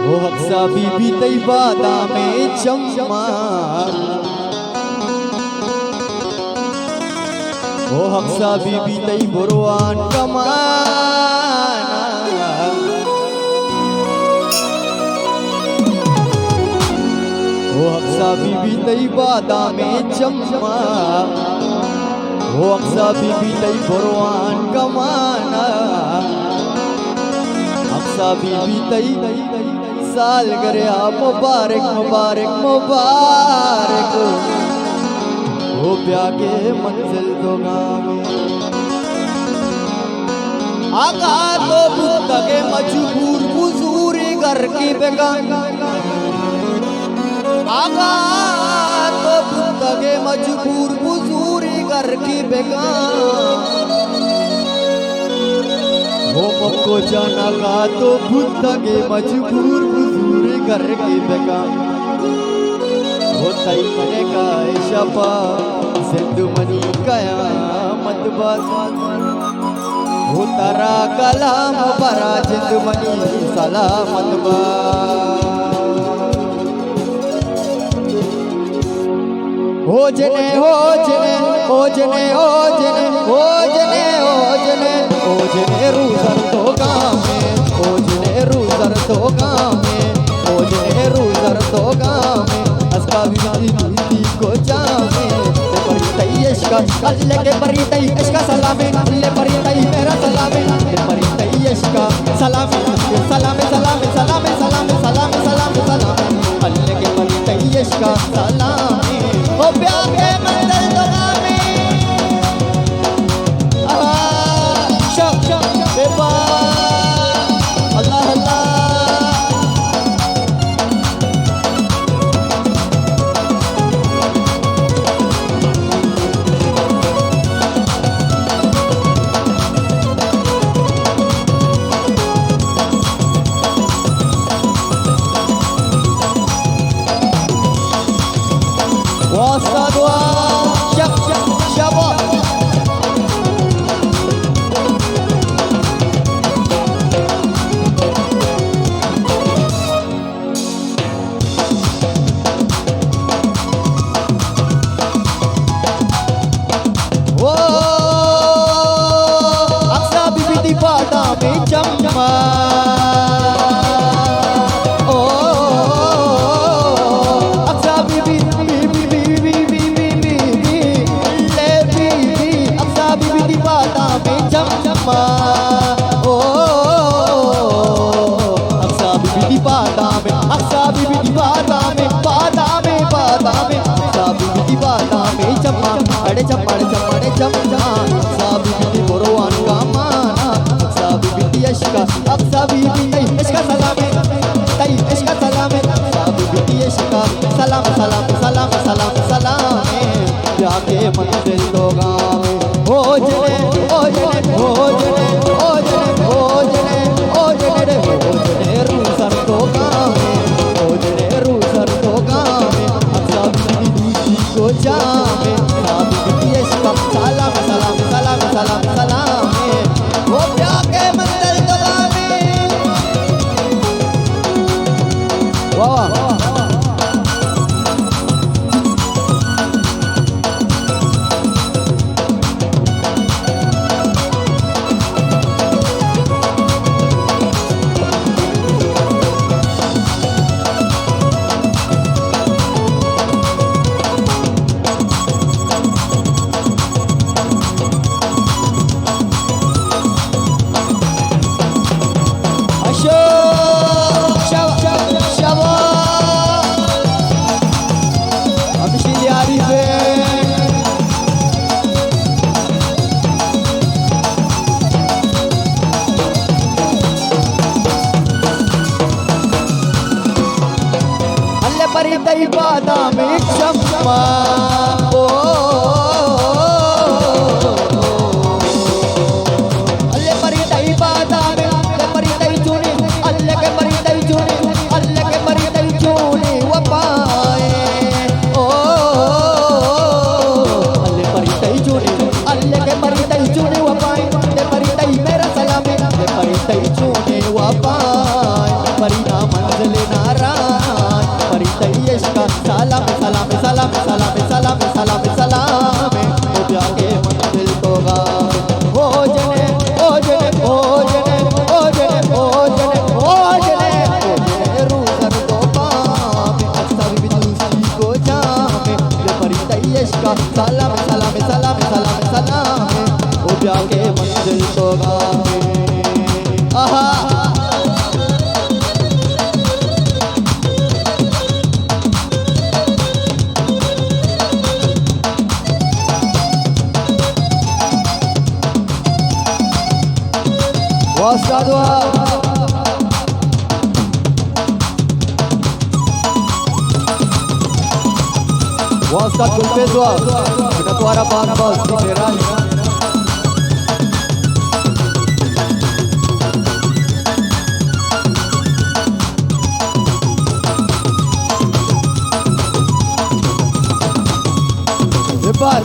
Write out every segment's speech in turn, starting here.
او اقصی بی بی تئی بادامیں چماں، او اقصی بی بی تئی بروان کماں، او اقصی بی بی تئی بادامیں چماں، او اقصی بی بی تئی بروان کماں، اقصی بی بی تئی سالگرہ ءَ مبارک، مبارک، مبارک۔ او بیا کہ منزل دو گامیں۔ اگاں تو بوتگ ئے مجبور بزورے گرکے بکن۔ اگاں تو بوتگ ئے مجبور بزورے گرکے بکن۔ او مکو جان، اگاں تو بوتگ ئے مجبور بزورے گرکے بکن۔ او تئی نگاہ ءِ شپ ءَ زند منی قیامت بات۔ او ترا کلام برا جند منی سلامت بات۔ او جنے، او جنے، او جنے، او جنے، او جنے، او جنے، او جنے، روزر تو گامیں، او جنے، روزر تو گامیں، او جنے، روزر تو گامیں، اسکا بی بی تئی کو جامیں، اے پری تئی عشق، اللہ کے پری تئی عشق سلامیں، اللہ پری تئی میرا سلامیں، اللہ پری تئی عشق سلامیں، سلامیں، سلامیں، سلامیں، سلامیں، سلامیں، سلامیں، سلامیں۔ اللہ کے پری تئی عشق سلامیں۔ او بیا کہ منزل دو گامیں۔ آہا، شب، شب، بے پا۔ اللہ، اللہ۔ واسطہ دعا، شب، شب۔ او اقصی بی بی دی بادامیں چماں۔ او اقصی بی بی، بی بی، بی بی، بی بی، بی بی، لے بی بی، اقصی بی بی دی بادامیں چماں۔ او اقصی بی بی دی بادامیں، اقصی بی بی دی بادامیں، بادامیں، بادامیں، اقصی بی بی دی بادامیں چماں، اڑے چم، اڑے چم، اڑے چم، چم، اقصی بی بی دی بروان کماں، اقصی بی بی دی عشق، اقصی بی بی تئی عشق سلامیں، تئی عشق سلامیں، اقصی بی بی دی عشق سلام، سلام، سلام، سلام، سلامیں، بیا کہ منزل دو گامیں۔ او جنے، او جنے، او جنے، او جنے، او جنے، او جنے، او جنے، او جنے، روزر تو گامیں، او جنے، روزر تو گامیں، اقصی بی بی دوشی کو جامیں، اقصی بی بی دی عشق، سلام، سلام، سلام، سلام، سلامیں، او بیا کہ منزل دو گامیں۔ واہ، واہ۔ اشو، شاباش، شاباش۔ ہمیشی لیاری بے۔ اللہ پری تئی بادامیں چماں۔ او، اللہ پری تئی بادامیں، اللہ پری تئی چونی، اللہ کے پری تئی چونی، اللہ کے پری تئی چونی وپائے۔ او، اللہ پری تئی چونی، اللہ کے پری تئی چونی وپائے، اللہ پری تئی میرا سلامیں، اللہ پری تئی چونی وپائے۔ پری نا منزل واستاد گلپیز وا، منتوارا باز باز، تئی مہرانی۔ اے بار۔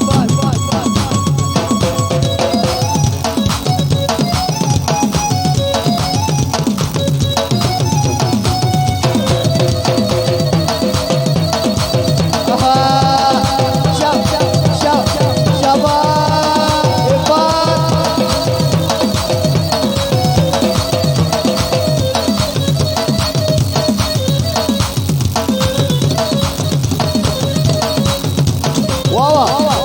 واہ واہ۔